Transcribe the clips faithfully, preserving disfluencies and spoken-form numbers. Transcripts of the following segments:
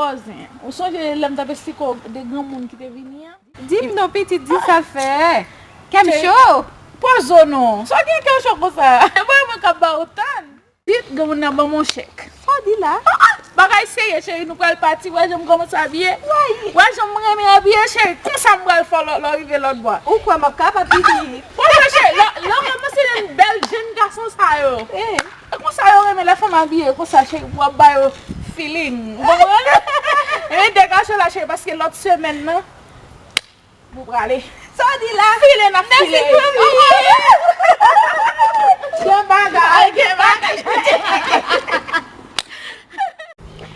Kòzen, ou sonje lè m t ap esplike w de granmoun ki te vini an? Di m non, pitit, di sa fè. Kè m cho. Poze w non. Sa w gen kè w cho konsa? E pa mwen k ap ba w tann. Pitit, granmoun nan ban m yon chèk. Sa w di la? Ah, ah, bagay serye, cheri, nou pral pati. W wè jan m kòmanse abiye? Wi. W wè jan m renmen abiye, cheri? Konsa m pral fè w lè, lè w rive lòtbò. Ou kwè m ap kapab, pitit? Poze w, cheri, lè, lè w kòmanse jwenn bèl jenn gason sa yo. Eh. E konsa yo renmen lè fanm abiye konsa, cheri, pou w ap ba yo feeling. Ou konprann? E degaje w la, cheri, paske lòt semèn nan, nou prale. Sa w di la? File n ap file. Gen bagay, gen bagay.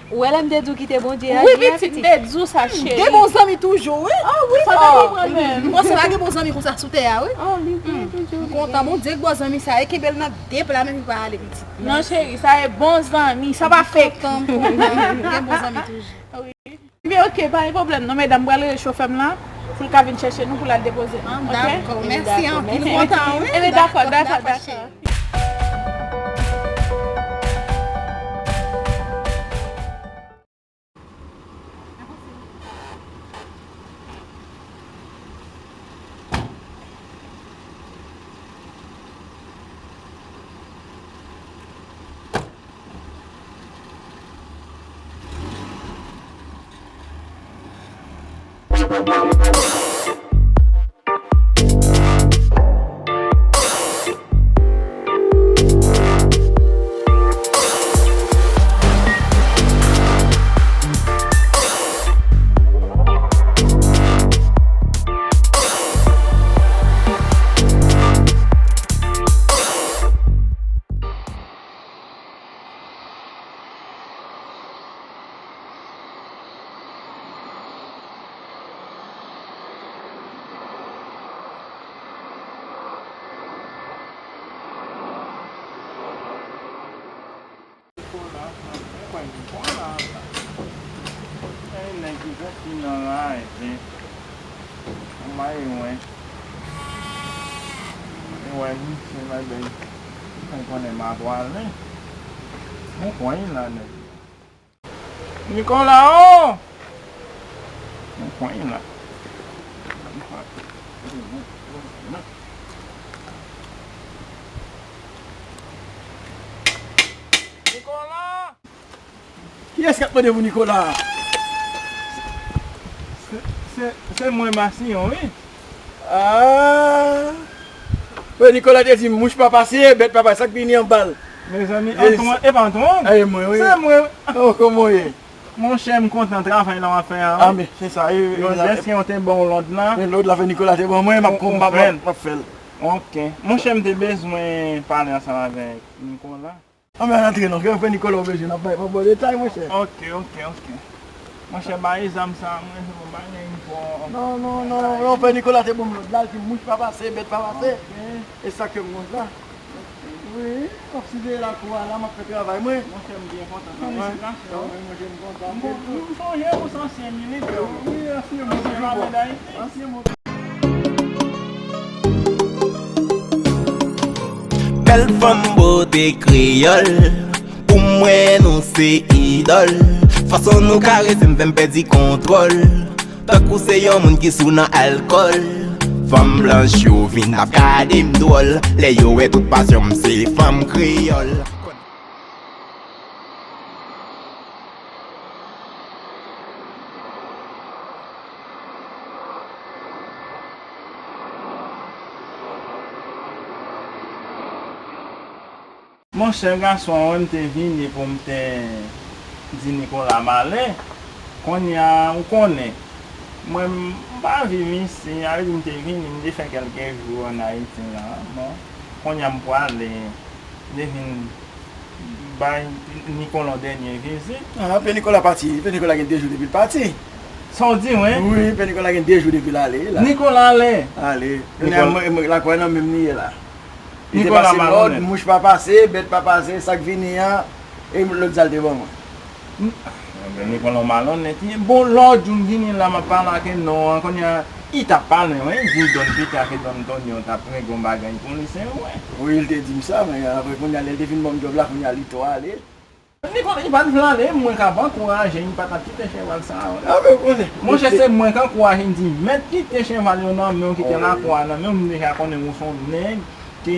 Ou wè lè m te di w kite Bondye aji a, pitit? Wi, pitit, m te di w sa, cheri. Gen bon zanmi toujou, wi. Ah wi, sa te konprann menm. M panse pa gen bon zanmi konsa sou tè a, wi. Oh, li vre toujou. M kontan, Bondye k ba w zanmi sa, e kenbe l nan de pla, men li pa ale, pitit. Non, cheri, sa e bon zanmi, sa pa fake. M kontan, m kontan. Gen bon zanmi toujou. Wi. Ebyen, oke, pa gen pwoblèm non, medam, m pral rele chofè m la, pou l ka vin chèche nou, pou l al depoze nou, oke? Ah, dakò, mèsi anpil, m kontan, wi. Ebyen, dakò, dakò, dakò. Nikola, mwen kwè Nikola la. Ay, nèg ki fè fi nan la, epi, anmay mwen. Mwen wè misye, mwen bèl. Mwen konnen m a pwale. Mwen kwè la, nèg. Nikola, o! Mwen kwè la. Nikola! Kiyès k ap mande pou Nikola a? Se, se, se mwen, Masiyon, wi. Ah! Wi, Nikola te di, mouch pa pase, bèt pa pase, sa k vini anba l. Mezanmi, Antwàn, e pa Antwàn? A, e mwen, wi. Se mwen. Oh, kòman w ye? Monchè, m kontan travay la w ap fè a, wi. A, men, se sa, e, e, bon, e, dèske yon te bon lòd la. Men lòd la fè Nikola te ban mwen, m ap, m ap, m ap, m ap fè l. Ok. Monchè, m te bezwen pale ansanm avèk Nikola. Ann, men ann antre non, gen yon pè Nikola ou bezwen, n ap bay, m ap ba w detay, monchè. Ok, ok, ok. Monchè, bay zam sa a mwen, se pou bagay m fò. Non, non, non, non, pè Nikola te ban m lòd la, l di mouch pa pase, bèt pa pase. Ok. E sa ke m konn la. Wi, m ap siveye lakou a la, m ap fè travay mwen. Monchè, m byen kontan. Felisitasyon. Wi, monchè, m kontan. M kon-, m sonje w se ansyen militè. Wi, ansyen militè. Ansyen lame Dayiti. Ansyen militè. Bèl fanm bote kreyòl, pou mwen nou se idòl. Fason nou karese m fè m pèdi kontwòl. Tankou se yon moun ki sou nan alkòl. Fanm blanch yo vin ap gade m dwòl. Lè yo wè tout pasyon m se fanm kreyòl. Monchè, gason an, wè m te vini pou m te di Nikola m ale. Kounye a, ou konnen, mwen, m pa viv isi, sa vle di m te vini, m te fè kèlke jou ann Ayiti la. Bon, kounye a m prale, m te vin bay Nikola yon dènye vizit. Ah, pè Nikola pati, pè Nikola gen de jou depi l pati. Sa w di, wi? Wi, pè Nikola gen de jou depi l ale, la. Nikola ale? Ale. Kounye a, Nikola mwen, mwen, lakou a nan men m li ye la. Li te pase lòd, mouch pa pase, bèt pa pase, sa k vini an, e lòd sa l te ban mwen. N-, Nikola malonnèt, li bon lòt jou m vini la, m ap pale ak non an, kounye a, li t ap pale, wi, di Don Pita ke Don Tonyon t ap regle yon bagay pou li, se vre. Wi, li te di m sa, men apre kounye a, lè l te fin ban m djòb la, kounye a, li tou ale. Li konn, li pa t vle ale, mwen k ap ankouraje, li pa t ap kite cheval sa a. Ah, men, monchè, se mwen k ankouraje, m di, "Mèt, kite cheval yo nan men w, kite lakou a nan men w, m deja konnen ou se yon nèg ki,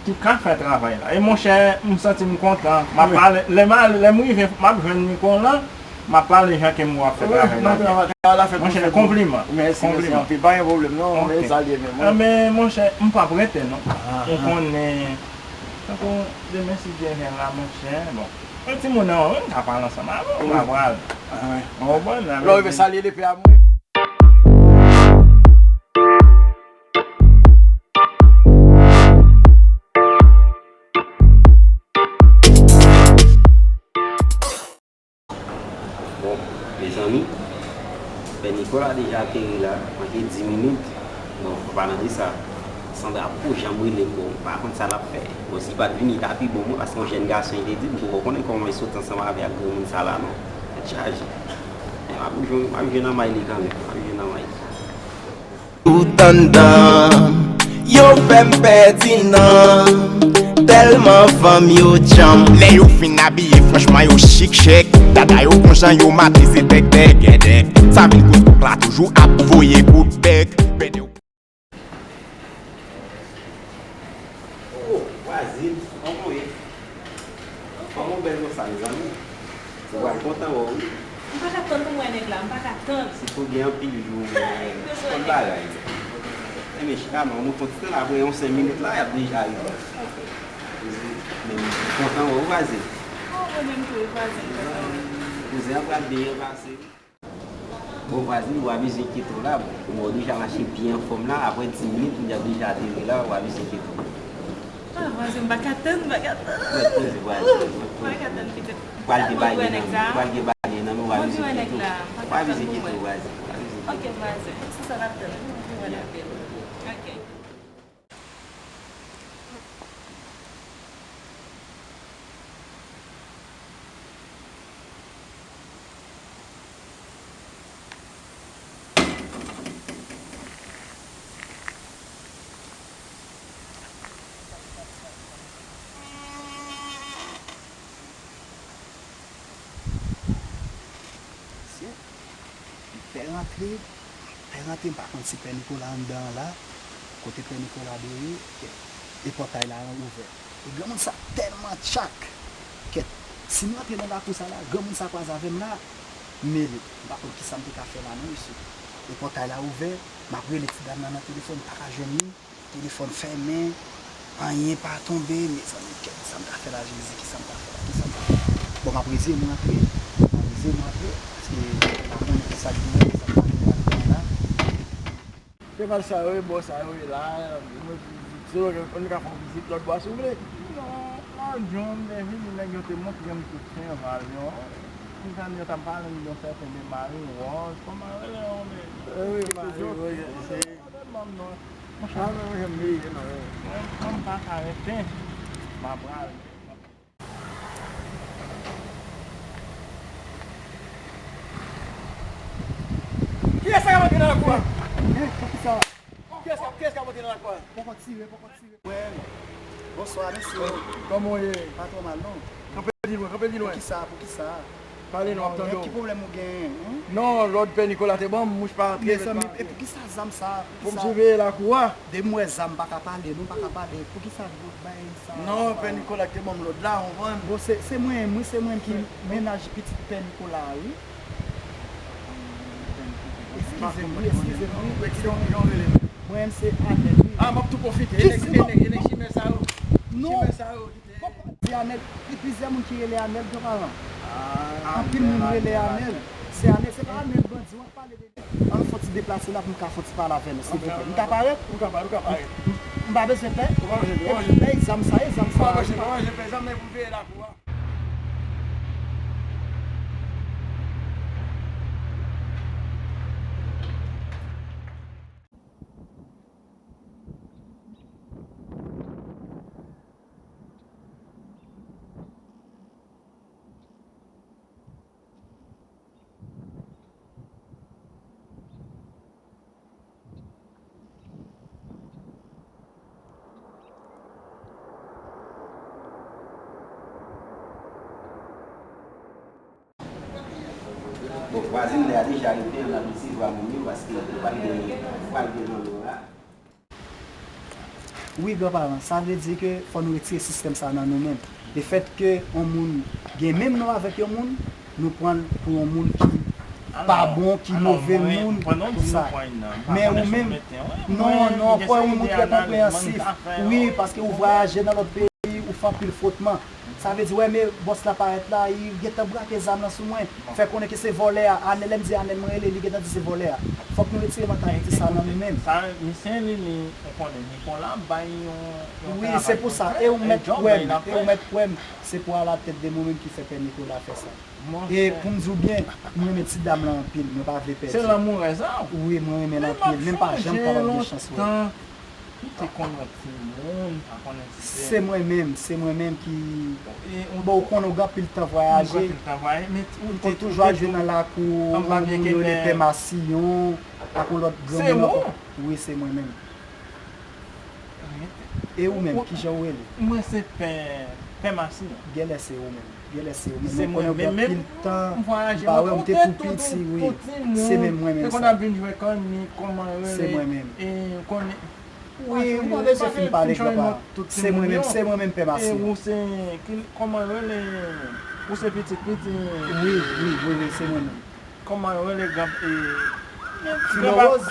ki ka fè travay la." E monchè, m santi m kontan. M ap pale, lè m ale, lè m rive, m ap jwenn Nicolas, m ap pale jan ke m wè w ap fè travay la. Monchè, konpliman. Mèsi, mèsi anpil. Pa gen pwoblèm non, men salye men mwen. Men monchè, m p ap rete non. Ou konnen, tankou demen si Dye vle la, monchè, bon. Yon timoun nan, wi, m ka pale ansanm avè w, m pa pral. Ou konprann? Lè w rive salye lepè a mwen. Bon, mezanmi, Pè Nicolas deja ateri la, manke dis minit. Bon, an palan de sa, Sandra poko janm rele m, bon, m pa konn sa l ap fè. Bon, si l pa t vini, li ta pi bon, mwen, paske yon jèn gason, li te di m, m poko konnen kòman li sot ansanm avè ak granmoun sa la, non. Tèt chaje. Men m ap jwenn, m ap jwenn anmay li kanmenm, m ap jwenn anmay li. Tout anndan m, yo fè m pèdi nanm, tèlman fanm yo djanm. Lè yo fin abiye, franchman, yo chik chèk. Dada yo gon jan yo mate, se dèk, dèk, dèk. Sa vin kout kouk la, toujou ap voye kout bèk. Pèdi. Oh, vwazin, kòman w ye? Kòman w bèl konsa, mezanmi? Ou pral kontan wè w, wi. M pa ka tann pou m wè nèg la, m pa ka tann. Si pou gen anpil jou, men, tout bagay. Enben, chita non, nou fon ti tan apre yon senk minit la, y ap deja rive. Men m kontan wè w, vwazin. Oh, mwen menm tou, vwazin, kontan wè w. Kouzen an pral byen pase, wi. Bon, vwazin, ou abize kite w la, bon, ou deja mache byen anfòm la, apre dis minit, ou deja ateri la, ou abize kite w. Ah, vwazin, m pa ka tann, m pa ka tann. Mèt poze, vwazin, mèt poze. M pa ka tann, pitit. Pral gen bagay nan men, pral gen bagay nan men, ou abize kite w. Ou abize kite w, vwazin, ou abize kite w. Ok, vwazin, se sa n ap tann, wi, mwen vin wè l anpil. Ok. Mesye, li fè rantre, fè rantre, m pa konn si Pè Nikola anndan an la, kote Pè Nikola dwe ye, e pòtay la ouvè. E granmoun sa tèlman tchak, kèt, si m rantre nan lakou sa la, granmoun sa kwaze avè m la, m mele. M pa konn kisa m te ka fè la non, mesye. E pòtay la ouvè, m ap rele ti dam nan nan telefòn, m pa ka jwenn li. Telefòn fèmen, anyen pa tonbe, mezanmi, kèt, kisa m ta fè la, Jezi, kisa m ta fè la, kisa m ta fè? Bon, m ap reziye m rantre, m ap reziye m rantre, paske m pa konnen kisa k genyen, kisa k pa genyen ladan la. Cheval sa yo, e bò sa yo, e la, mwen vizit, se yo, nou ka fè yon vizit lòt bò, si w vle. Non, lòt jou, m te vini, nèg yo te montre m tout cheval yo. Ti zanmi yo t ap pale m de yon sèten de Mari Wòz, kòman yo rele yo, men? Wi, Mari Wòz, se. Monchè, mwen menm, mwen menm, mwen menm, mwen pa ka rete. M ap prale. Kiyès sa k ap antre nan lakou a? Kiyès k ap, kiyès k ap antre nan lakou a? Poko tire, poko tire. Wè. Bonswa, mesye. Kòman w ye? Pa twò mal, non. Kanpe pi lwen, kanpe pi lwen. Poukisa, poukisa? Pale non, m ap tande w. Ki pwoblèm ou genyen, en? Non, lòd Pè Nikola te ban m, mouch pa antre, mèt pa antre. Mezanmi, e poukisa zam sa a? Pou m siveye lakou a. Depi m wè zam, m pa ka pale, non, m pa ka pale. Poukisa gwo bay sa a? Non, Pè Nikola ki te ban m lòd la, w konprann? Bon, se, se mwen, wi, se mwen ki mennaj pitit Pè Nikola a, wi. Eskize m, wi, eskize m, wi. Mwen menm se Anèl, wi. Ah, m ap tou pwofite. E nèg, e nèg, e nèg chimè sa yo. Non. Chimè sa yo. Di Anèl, gen plizyè moun ki rele Anèl granparan. Anpil moun rele Anèl. Se Anèl, se pa Anèl bandi w ap pale de li. Ann fon ti deplase la pou m ka fon ti pale avè nou, silvouplè. M ka parèt? Ou ka parèt, ou ka parèt. M, m pa bezwen pè? Ou pa bezwen pè, ou pa bezwen pè. Epi pè, zam sa ye, zam sa. Ou pa bezwen pè, ou pa bezwen pè, zam nan pou veye lakou a. Vwazin dèyè a deja rive, n ap resevwa moun yo paske pral gen, pral gen manno la. Wi, granparan, sa vle di ke fò nou retire sistèm sa nan nou menm. Lefèt ke yon moun gen menm non avèk yon moun, nou pran l pou yon moun ki pa bon, ki move moun, pou sa. Men ou menm, non, non, kwè yon moun trè konpreyansif. Wi, paske ou vwayaje nan lòt peyi, ou fè anpil fwotman. Sa vle di, wè, men bòs la parèt la, li gentan brake zam nan sou mwen, fè konnen ke se vòlè a, Anèl, lè m di Anèl mwen rele, li gentan di se vòlè a. Fòk nou retire mantalite sa nan nou menm. Sa, misye li, li, ou konnen, Nikola bay yon, yon travay. Wi, se pou sa, e ou mèt kwè m, e ou mèt kwè m, se pou alatèt de mwen menm ki fè Pè Nikola fè sa. E pou m di w byen, m renmen ti dam lan anpil, mwen pa vle pèdi l. Se lanmourèz la? Wi, mwen renmen l anpil, men m pa janm kapab gen chans wè l. Ou te konn yon timoun, pa konnen si se. Se mwen menm, se mwen menm ki, bon, ou konn ou gen anpil tan vwayaje. Ou gen anpil tan vwayaje, men ou te, ou te toujou al jwe nan lakou yon moun yo rele Pè Masiyon, ak yon lòt granmoun ankò. Wi, se mwen menm. E ou menm, kijan ou rele? Mwen se Pè, Pè Masiyon. Genlè se ou menm. Genlè se ou menm. Mwen konnen w gen anpil tan m pa wè w, m te tou piti, wi. Se menm mwen menm sa. Se mwen menm. Wi, ou pa bezwen fin pale, granpa. Se mwen menm, se mwen menm, Pè Masiyon. E ou se, ki, kòman yo rele? Ou se pitit, pitit. Wi, wi, wi, wi, se mwen menm. Kòman yo rele, granpa, e, Filo Woz?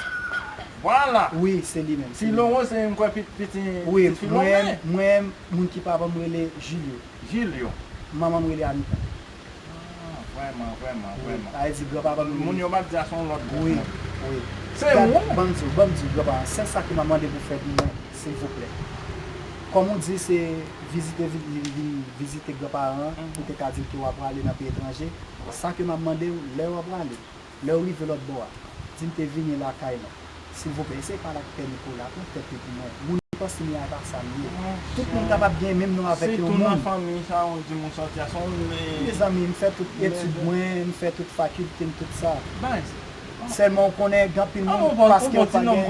Vwala. Wi, se li menm, se li menm. Filo Woz, se, m kwè, pitit, pitit Filomè. Wi, mwen, mwen, moun ki papa m rele Julio. Julio. Manman m rele Anita. Ah, vrèman, vrèman, vrèman. Sa vle di granpapa m rele. Moun yo p ap di a se yon lòt granpapa. Wi, wi. Se ou? Ban m di w, ban m di w, granpapa, sèl sa ke m ap mande pou w fè pou mwen, silvouplè. Kòm ou di, se vizite, vin, vin vizite granparan an, ou te ka di l ke w ap prale nan peyi etranje. Sa ke m ap mande w, lè w ap prale, lè w rive lòt bò a, di m te vini lakay mwen. Silvouplè, eseye pale ak Pè Nikola, pran tèt li pou mwen. Moun yo panse m ye a pa sa m ye. Tout moun kapab gen menm non avèk yon moun. Sitou nan fanmi sa ou di m ou sòti a, se yon moun, e. Mezanmi, m fè tout etid mwen, m fè tout fakilte m, tout sa. Sèlman ou konnen gen anpil moun paske yo pa gen.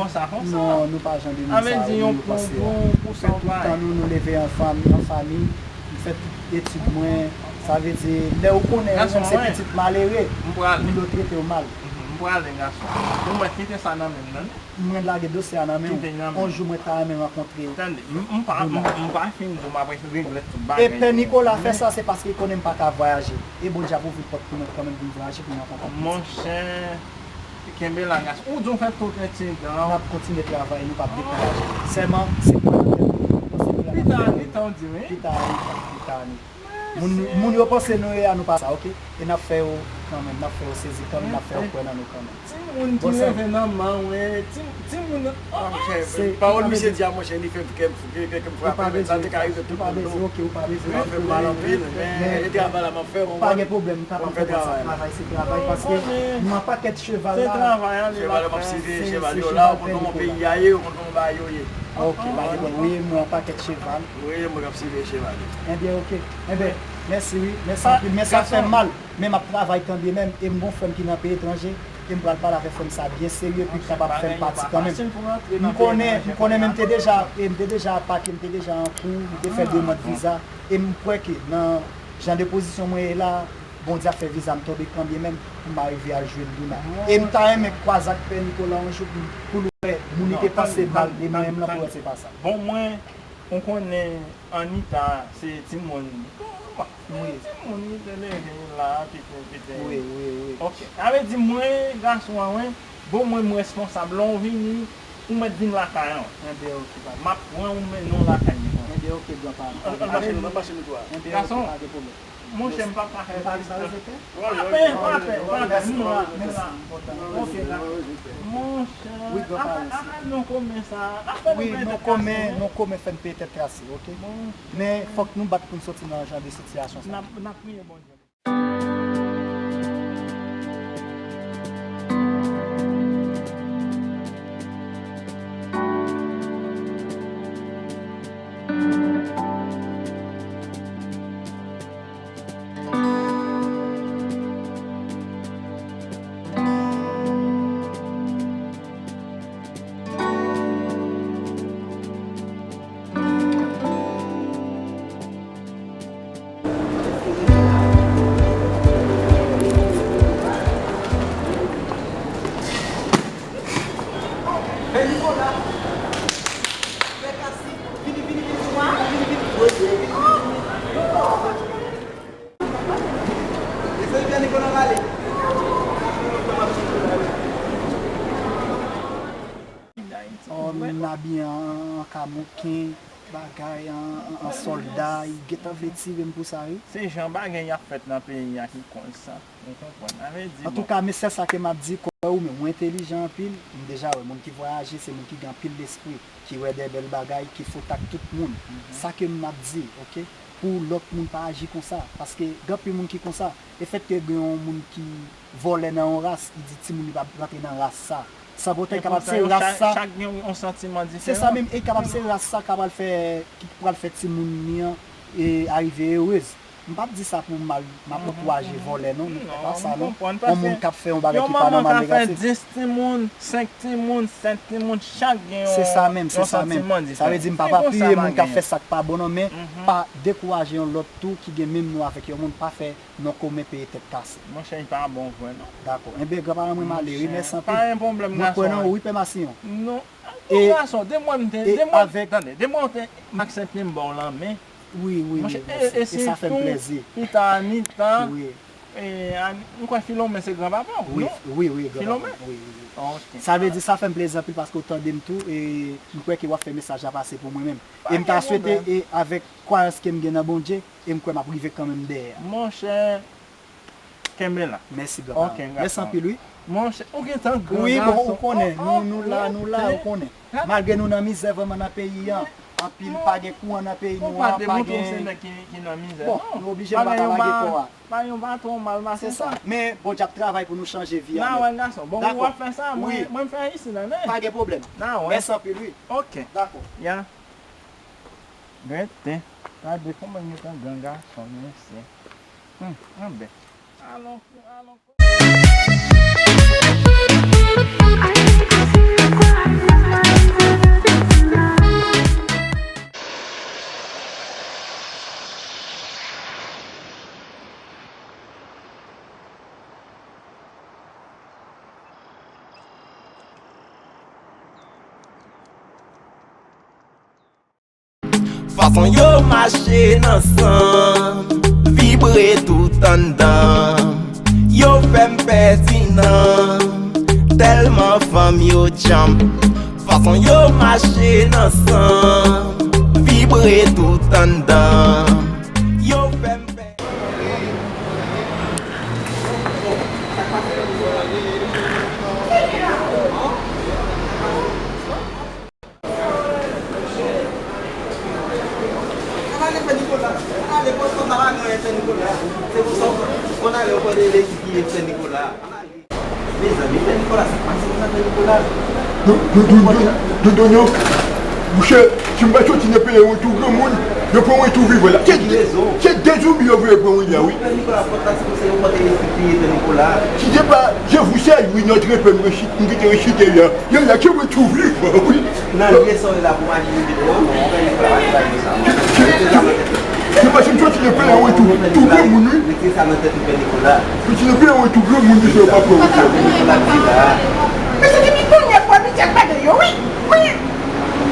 Non, nou pa jan de moun sa yo, moun yo panse a. M fè tout tan nou, nou leve an fanmi, an fanmi. M fè tout etid mwen. Sa vle di, lè ou konnen ou menm se pitit malere, moun yo trete w mal. M prale, gason. Ou mèt kite sa nan men m nan. Mwen lage dosye a nan men w. Yon jou mwen ta renmen rankontre w. Tande, m, m pa, m, m pa fin di w m ap regle tout bagay. E Pè Nikola fè sa, se paske li konnen m pa ka vwayaje. E Bondye ap ouvri pòt pou mwen kanmenm pou m vwayaje, pou m rankontre pitit. Monchè, kenbe la, gason. Ou di w fè tout etid an. N ap kontinye travay, nou p ap dekouraje. Sèlman, se pran nan tèt nou. Pita, pita, w di wi. Pita, pita, pita. Moun, moun yo panse nou ye a, nou pa sa, oke? E n ap fè yo kanmenm, n ap fè yo sezi kanmenm, n ap fè yo kwè nan nou kanmenm. Timoun ki leve nan manw, e, ti, timoun, oh, oh. Pawòl misye di a, monchè, li fè kè m, kè, kè m frape, men sa te ka rive tout moun, non. Ou pa bezwen, oke, ou pa bezwen. M ap fè mal anpil, men e travay la m ap fè, ou konprann? Pa gen pwoblèm, m kapab konprann sa, travay se travay, paske nan pakèt cheval la, cheval la m ap siveye, cheval yo la, ou konn kòman peyi a ye, ou konn kòman bagay yo ye. Ok, pa gen pwoblèm. Wi, mwen yon pakèt cheval. Wi, mwen k ap siveye cheval yo. Ebyen, ok. Ebyen, mèsi wi. Mèsi anpil. Men sa fè m mal. Men m ap travay kanmenm. E m gon frè m ki nan peyi etranje. E m pral pale avèk frè m sa byen serye pou l kapab fè m pati kanmenm. M konnen, m konnen men m te deja, e m te deja pake, m te deja an kou, m te fè demann viza. E m kwè ke nan jan de pozisyon mwen ye la, Bondye ap fè viza m tonbe kanmenm pou m arive al jwenn Luna. E m ta renmen kwaze ak Pè Nikola yon jou pou, pou l wè moun li te panse mal de mwen menm lan pou wè se pa sa. Bon, mwen, ou konnen Anita se timoun. Wi. Timoun li te leve la, piten, piten. Wi, wi, wi. Ok. Sa vle di mwen, gason an, wi. Bon, mwen, m responsab. Lè w vini, ou mèt vin lakay an. Enben, ok, pa. M ap pran ou mennen w lakay mwen. Enben, ok, granpa. Ann, ann mache, ann mache nou twa. Enben, ok, pa gen pwoblèm. Monchè, m p ap ka fè sa. Ou pa vle sa rezète? Pa pè, pa pè, pa pè. Nou la, nou la. Ok, dakò. Monchè, afè, afè non komen sa. Afè non peye tèt kase. Wi, non komen, non komen fè n peye tèt kase, ok? Men fòk nou bat pou n soti nan jan de sitiyasyon sa. N ap, n ap priye Bondye. Ayiti, oh, m abiye an, an kamoken, bagay, an, an, an sòlda, li gentan vle tire m pou sa, wi. Se jan bagay y ap fèt nan peyi a ki koz sa. Ou konprann? Sa vle di, bon. Antouka, men sèl sa ke m ap di, kwè ou menm, ou entelijan anpil, m deja wè moun ki vwayaje, se moun ki gen anpil lespri, ki wè de bèl bagay, ki fout ak tout moun. Mhm. Sa ke m ap di, oke, pou lòt moun pa aji konsa, paske gen anpil moun ki konsa, e fèt ke gen yon moun ki vòlè nan yon ras, li di timoun li p ap rantre nan ras sa. Sa pòtan li kapab se ras sa. Chak gen yon santiman diferan. Se sa menm, e kapab se ras sa k pral fè, ki pral fè timoun li an, e, arive erez. M p ap di sa pou mal, m ap ankouraje vòlè non, men pa sa non. Yon moun k ap fè yon bagay ki pa nòmal li ka fè dis timoun, senk timoun, sèt timoun, chak gen yon santiman diferan. Se sa menm, se sa menm. Sa vle di m p ap apiye moun k ap fè sa k pa bon non, men pa dekouraje yon lòt tou ki gen menm non avèk yon moun, pa fè non komen peye tèt kase. Monchè, li pa bon vre non. Dakò. Enben, granparan mwen m ale wi, mèsi anpil. Pa gen pwoblèm, gason. Mwen kwè nan ou wi, Pè Masiyon. Non. E gason, de mwen m te, de mwen, tande, de mwen m te, m aksepte m ba w lanmen. Wi, wi, wi, mèsi. E sa fè m plèzi. Pita Anita, e, m kwè Filomèn se granpapa w, non? Wi, wi, granpapa m, wi, wi, wi. Sa vle di sa fè m plezi anpil paske w tande m tou, e m kwè ke w ap fè mesaj la pase pou mwen menm. E m ta swete, e avèk kwayans ke m gen nan Bondye, e m kwè m ap rive kanmenm dèyè a. Monchè, kenbe la. Mèsi, granpapa. Mèsi anpil, wi. Monchè, ou gentan gran gason. Wi, bon, ou konnen, nou, nou la, nou la, ou konnen. Malgre nou nan mizè vrèman nan peyi a, anpil pa gen kouran nan peyi nou an, pa gen. Ou pa demontre w se nèg ki, ki nan mizè, non. Bon, nou oblije pa travay kò a. Pa yon patwon mal mache sa. Men Bondye ap travay pou nou chanje vi a. N a wè, gason. Bon, ou ap fè sa, mwen, mwen m fè isi la, men. Pa gen pwoblèm. N a wè. Mèsi anpil, wi. Oke. Dakò. Ya. Rete. Gade kòman l gentan gran gason, mesye. Hmm, anben. Alon, alon. Fason yo mache nan san m, vibre tout anndan m. Yo fè m pèdi nanm, tèlman fanm yo djanm. Fason yo mache nan san m, vibre tout anndan m. Yo fè m pèdi. Ann ale, pòs konsa pa gen anyen Pè Nikola. Se pou sa w konn ale, w konn rele ki ki ye Pè Nikola. Ann ale. Mezanmi, Pè Nikola, sa k pase konsa, Pè Nikola? Do, do, do, do, do, do, non. Monchè, si m pa soti nan peyi an, tou granmoun, yo pran mwen tou vivan la. Se, se de zonbi yo voye pran mwen la, wi. Pè Nikola, pòt la, se konsa yo pote yo piye Pè Nikola. Si se pa Jan Vouchèy, wi, nòt repè m resi-, m kite resite la. Yo lage mwen tou vivan, wi. Nan lye sa w ye la pou mache rive deyò, bon, Pè Nikola pa travay konsa. Se, se, se paske m soti nan peyi an, wi, tou, tou granmoun, wi. Mete sa nan tèt ou, Pè Nikola. Soti nan peyi an, wi, tou granmoun, wi, se yo pa pran, wi. Pè Nikola, di la. Mesye, depi kounye a, bò piti ak bagay yo, wi. Wi.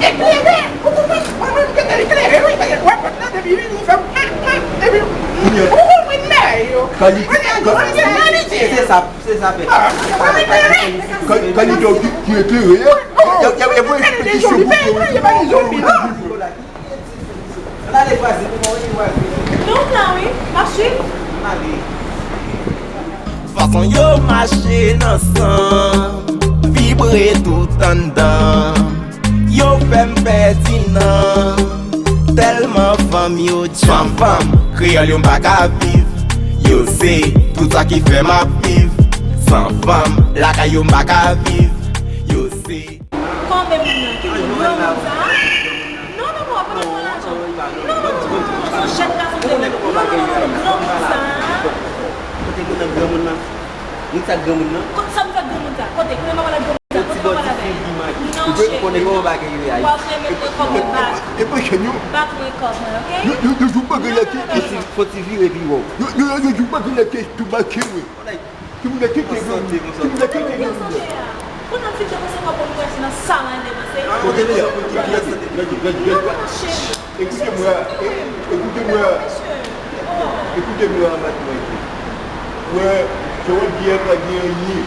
Eklere, ou konprann? Mwen menm, m te eklere, wi. Wè, pòt la, depi vini, fè m, ah, ah, depi, ou konprann bagay yo. Kalite, kalite. Se sa. Se sa, pè. Ka-, kalite w ki, ki eklere, e, e, e, e, pou ekspetisyon pou ke w. Ann ale, vwazen, kòman w ye, vwazen? Nou la, wi. M ap swiv. Ann ale. Fason yo mache nan san m, vibre tout anndan m. Yo fè m pèdi nanm, tèlman fanm yo djanm. Fanm, fanm, kreyòl yo m pa ka viv. Yo se tout sa ki fè m ap viv. San fanm, lakay yo m pa ka viv. Yo se. Kòman moun nan? Ki moun? Granmoun sa? Non, non, non, pa nan pran lajan. Non, non, non, non, non, non, jèn gason se. Non, non, non, non, non, granmoun sa. Kote moun nan, granmoun nan? Moun sa granmoun nan? Kot sa m fè granmoun sa? Kote? Kote m ap pale ak granmoun sa? Kote m ap pale avè l? Non, cheri. Ou konnen kòman bagay yo ye, Ayiti. W ap remèt mwen kòb mwen back. E pa chen yo. Back mwen kòb mwen, oke? Yo, yo, yo, yo pa gen lè ke. Fò ti, fò ti vire pi wè w. Yo, yo, yo, yo pa gen lè ke tou bake mwen. Ki moun nan kite granmoun? Ki moun nan kite granmoun? Pou nan fiti konsa w ap konn kòb mwen nan sa mwen depanse. Kote deja pou ki kiyès? Gade, gade, gade. Non, non, non, cheri. Ekoute mwen, e, ekoute mwen. Ekoute mwen, matmwazèl. Mwen, jan w ap di a pa gen anyen.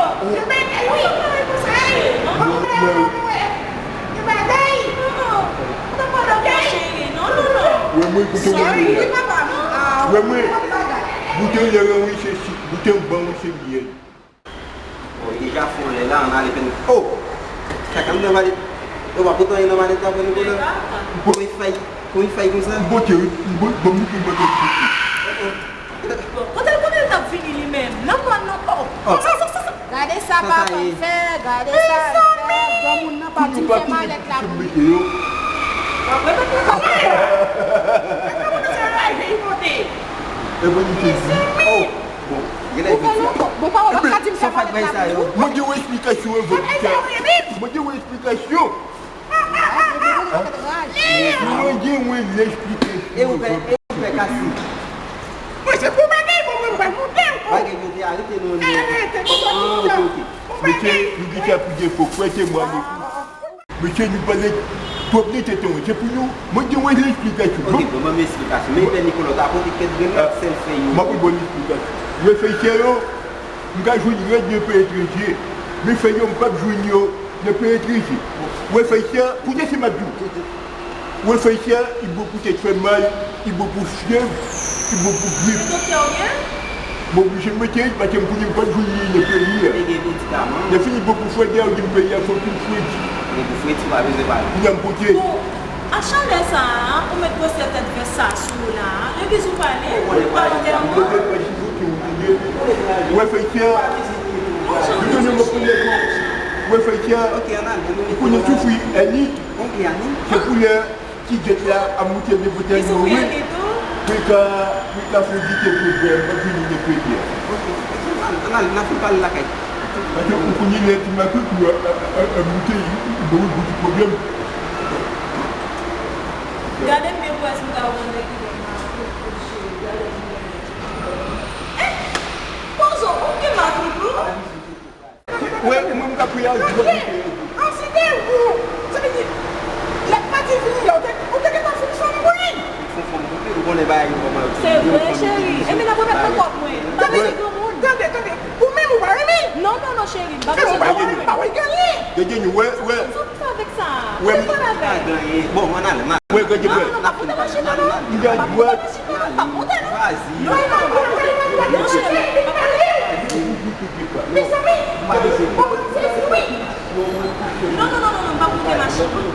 Gen bagay, wi. Gen bagay. Ou ta pale anpil, cheri. Non, non, non. Wè mwen, kote w ye la? Wè mwen, bouten lè an wi, se sik, bouten ban wi, se myèl. Bon, li deja fon lè la, ann ale fè n. Oh! Kaka m nan malet. Yo, pa pote anyen nan malet la pou nou, konnen. Kòman fay, kòman fay konsa? M pote, m pote, ban m moute, m pote. Bon, kote, kote l t ap vini li menm? Nan kò non. Oh, oh. Sa, sa, sa, sa. Gade sa papa fè, gade sa l fè. Granmoun nan pa di fè malèt la pou li. W ap repete sa. E bon, li te di. Oh, bon, genlè vit. Bon, pa w ap ka di m fè malèt la pou li. Mwen gen yon esplikasyon, mwen gen yon esplikasyon. Mwen gen yon esplikasyon. E ou fè, e ou fè kase. Mwen se pou bagay, mwen, mwen, mwen, mwen, mwen. Bagay yo te arete nou, nou. Arete, mwen, mwen, mwen. Ah, ok, ok. Mesye, nou gen sa pou gen fo, prete mwen. Mesye, nou pale twòp de tete, se pou nou. Mwen gen yon esplikasyon. Ok, bon, ban m esplikasyon. Men Pè Nicolas, ta pote kèk grenn sèl fèy yo. M ap ba w esplikasyon. Refleksyon yo, m ka jwenn rèd nan peyi etranje. Men fèy yo, m p ap jwenn yo nan peyi etranje. Refleksyon, koute sa m ap di w. Refleksyon, li bon pou tèt fè mal, li bon pou fyèv, li bon pou grip. Doktè ou ye? Mwen oblije mete l, paske m konnen m p ap jwenn li nan peyi a. Li gen medikaman. Lè fini bon pou fredi a, ou di m peyi a fò tou fredi. Li pou fredi, pa bezwen pale. Kounye a m pote. Bon, a chalè sa a, ou met pwosè tèt vès sa sou ou la a. Legliz ou pale, ou pale anterman. Ou refleksyon, ou refleksyon, ou konnen soufri èni. Se pou lè Ti djèt la ap moute de bouton yo wi. Pou l ka, pou l ka fè evite pwoblèm, pa vini nan peyi a. Ok. Ann al, ann al, n ap fin pale lakay. Paske ou konnen lè ti makout ou ap moute, li ba ou gwo ti pwoblèm. Gade m byen pou wè si m ka wè nèg ki gen makout, cheri, gade m byen. Eh! Pozo, ou gen makout, wi. Wè, mwen m ka priye a, jwèt li te ye. An, se te ou. Sa vle di, lè pati vini a, ou te, ou te gentan fin fanm pou li. Ou fanm pou li, ou konnen bagay yo kòman yo. Se vre, cheri. Epi n ap remèt nan kòb mwen. M pa vini granmoun. Tande, tande. Ou menm ou pa renmen l? Non, non, non, cheri. M pa vini granmoun. Ou pa renmen l, pa wè l genyen. Genyen, wè, wè. Sa w fè avèk sa? Wè, m pa renmen l. Bon, ann ale, ann ale. Wè, gade, wè. Non, non, non, pa pote machin nan, non. M gade, wè. Pa pote, non. Non, non, non, non, non, pa pote machin. Non, non, non, non, non, pa pote machin.